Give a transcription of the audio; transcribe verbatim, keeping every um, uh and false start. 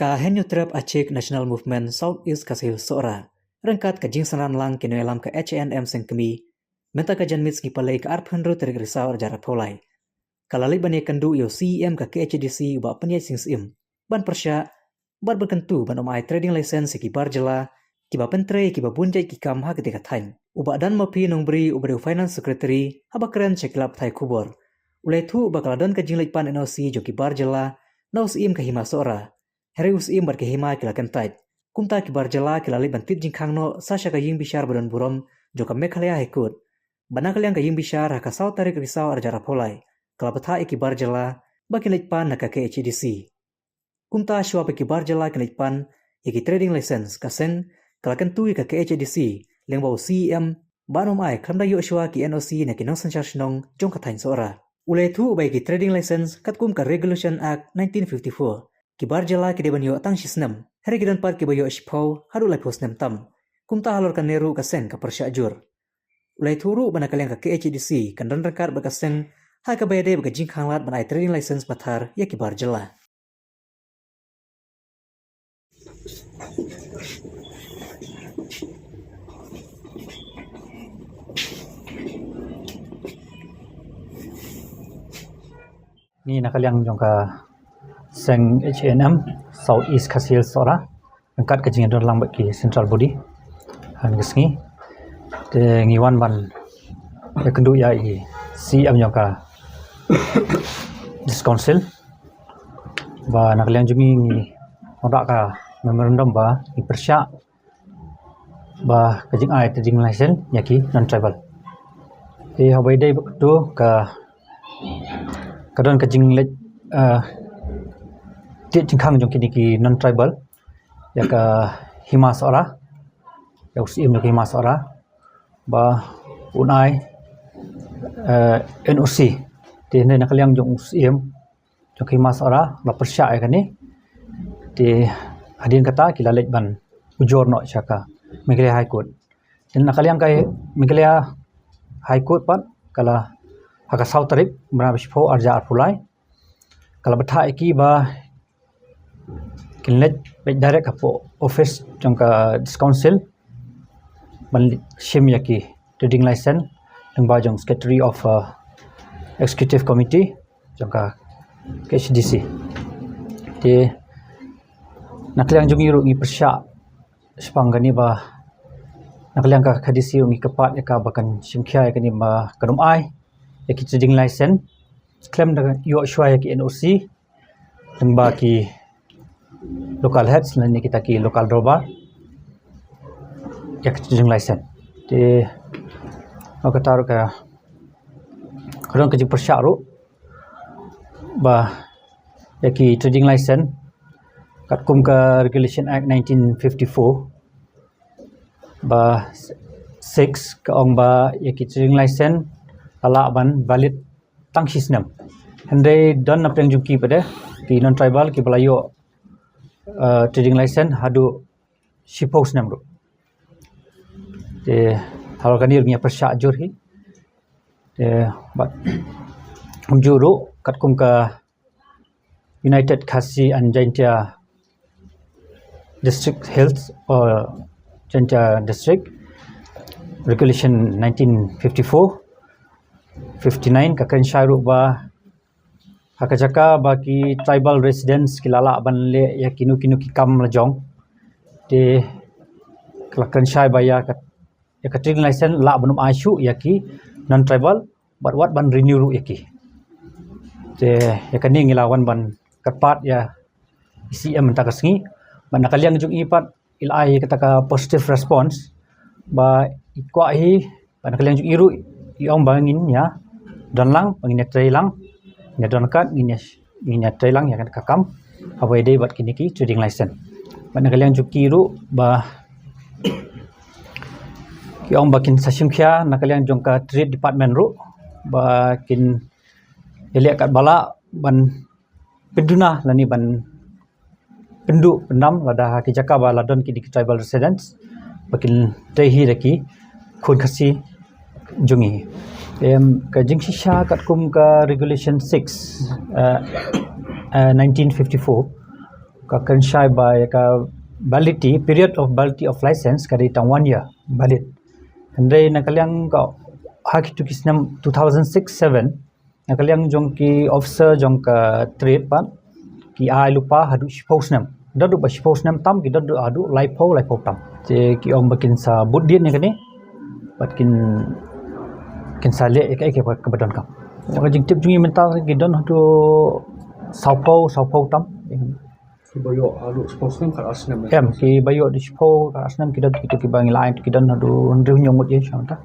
Ka Hynñiewtrep Achik National Movement South East Khasi Hills Sohra, ryngkat ka jingsynran lang ki nongïalam ka H A N M Seng Kmie, mynta ka janmiet Sngi Palei ka arphew hynriew tarik Risaw arhajar arphew lai, ka la leit ban ïakynduh ïa u C E M ka K H A D C u Bah Pynïaid Sing Syiem, ban pyrshah bad ban kyntu ban ym ai trading license ïa ki bar jylla kiba pyntrei ïa kiba bun jait ki kam ha katei ka thaiñ. U Bah Danmawphi Nongbri uba dei u Finance Secretary, haba kren sha ki lad pathai khubor, u la ïathuh ba ka la don ka jingleit pan N O C jong ki bar jylla na u Syiem ka Hima Sohra, hynrei u Syiem bad ka Hima ki la kyntait. Kumta ki bar jylla ki la leit ban tied jingkhang noh sa sha ka ïingbishar ba don burom jong ka Meghalaya High Court, ba na ka liang ka ïingbishar ha ka saw tarik Risaw arhajar arphew lai ka la bthah ïa ki bar jylla ba kin leit pan na ka K H A D C. Kumta shuwa ba ki bar jylla kin leit pan ïa ki trading license, ka seng ka la kyntu ïa ka K H A D C lyngba u C E M ba un ym ai khlem da ïoh shuwa ki N O C na ki nongsynshar shnong jong ka thaiñ Sohra. U la ïathuh ba ïa ki trading license katkum ka Regulation Act nineteen fifty-four, ki bar jylla ki dei ban ïoh tang shi snem, hynrei ki don pat kiba ïoh shiphew haduh laiphew snem tam. Kumta halor kane ruh ka seng ka pyrshah jur. U la ïathuh ruh ba na ka liang ka K H A D C kan don ryngkat bad ka seng ha kaba ïadei bad ka jingkhanglad ban ai trading license pathar ïa ki bar jylla. Ngi na ka liang jong ka seng H A N M South East Khasi Hills Sohra, ryngkat ka jingïadon lang bad ki central body ha kane ka sngi. Te ngi wan ban ïakynduh ïa i C E M jong ka District Council, ba na ka liang jong ngi ngi wanrah ka memorandum ba ngi pyrshah ba ka jingai trading license ïa ki non tribal. Te haba ïadei bad kato ka, ka don ka jingleit, eh, tied jingkhang jong kine ki non tribal ïa ka Hima Sohra, ïa u Syiem ïa ka Hima Sohra, ba un ai, eh, N O C. Te hynrei na ka liang jong u Syiem jong ka Hima Sohra la pyrshah ïa kane. Te hadien kata ki la leit ban ujor noh sha ka Meghalaya High Court. Te na ka liang ka Meghalaya High Court pat ka la, ha ka saw tarik bnai ba shiphew arhajar arphew lai, ka la bthah ïa ki ba kin leit beit direct hapoh office jong ka District Council ban shim ïa ki trading license lyngba jong Secretary of, uh, Executive Committee jong ka K H A D C. Te na ka liang jong ngi ruh ngi pyrshah shaphang kane ba na ka liang ka K H A D C ruh ngi kyrpad ïa ka ba kan shim khia ïa kane ba kan ym ai ïa ki trading license khlem da ïoh shuwa ïa ki N O C lyngba ki local heads lane kita ki local dorbar ïa ki trading license. Te ha kata ruh ka, ka don ka jingpyrshah ruh ba ïa ki trading license katkum ka Regulation Act nineteen fifty-four ba six ka ong ba ïa ki trading license la lah ban valid tang shi snem. Hynrei don na pdeng jong ki pat de ki non tribal kiba la ïoh, eh, trading license haduh shiphew snem ruh. Te halor kane ruh ngi ïa pyrshah jur hi. Te bad kumjuh ruh katkum ka United Khasi and Jaintia District Hills or Jaintia District Regulation nineteen fifty-four, fifty-nine ka kren shai ruh ba ha ka jaka ba ki tribal residents ki la lah ban leh ïa kino kino ki kam la jong, te ka la kren shai ba ïa ka, ïa ka trading license lah ban ym ai shuh ïa ki non tribal bad wat ban renew ruh ïa ki. Te ïa kane ngi la wan ban kyrpad ïa C E M mynta ka sngi. Bad na ka liang jong i pat i la ai kata ka positive response ba i kwah hi, bad na ka liang jong i ruh i ong ba ngin ïa don lang, ba ngin ïa trei lang, ngin ïa don kat, ngin ïa, ngin ïa trei lang ïa ka kam haba ïadei bad kine ki trading license. Bad na ka liang jong ki ruh ba ki ong ba kin sa shim khia na ka liang jong ka Trade Department ruh ba kin ïaleh katba lah ban pynduna lane ban pynduh pyndam lada ha ki jaka ba la don ki, ki tribal residents ba kin trei hi da ki khun Khasi jong ngi. Em, ka jingshisha katkum ka Regulation six, eh, eh, nineteen fifty-four, Ka kren shai ba ïa ka validity, period of validity of license ka dei tang one year valid. Hynrei na ka liang ka ha kitu ki snem two thousand six seven, na ka liang jong ki officer jong ka trade pat, ki ai lypa haduh shiphew snem. Dot duh ba shiphew snem tam, ki dot duh haduh laiphew, laiphew tam. Te ki ong ba kin sa bud dien ïa kane, bad kin, kin sa leh ïa kaei kaei kaba donkam. Ka jingtip jong ngi mynta ki don haduh sawphew, sawphew tam. Ki ba ïoh haduh shiphew snem, kat ar snem. Em, ki ba ïoh haduh shiphew, kat ar snem, ki don, kitu kiba ngi la ai, ki don haduh hynriew hynñiew ngut ïa sha mynta.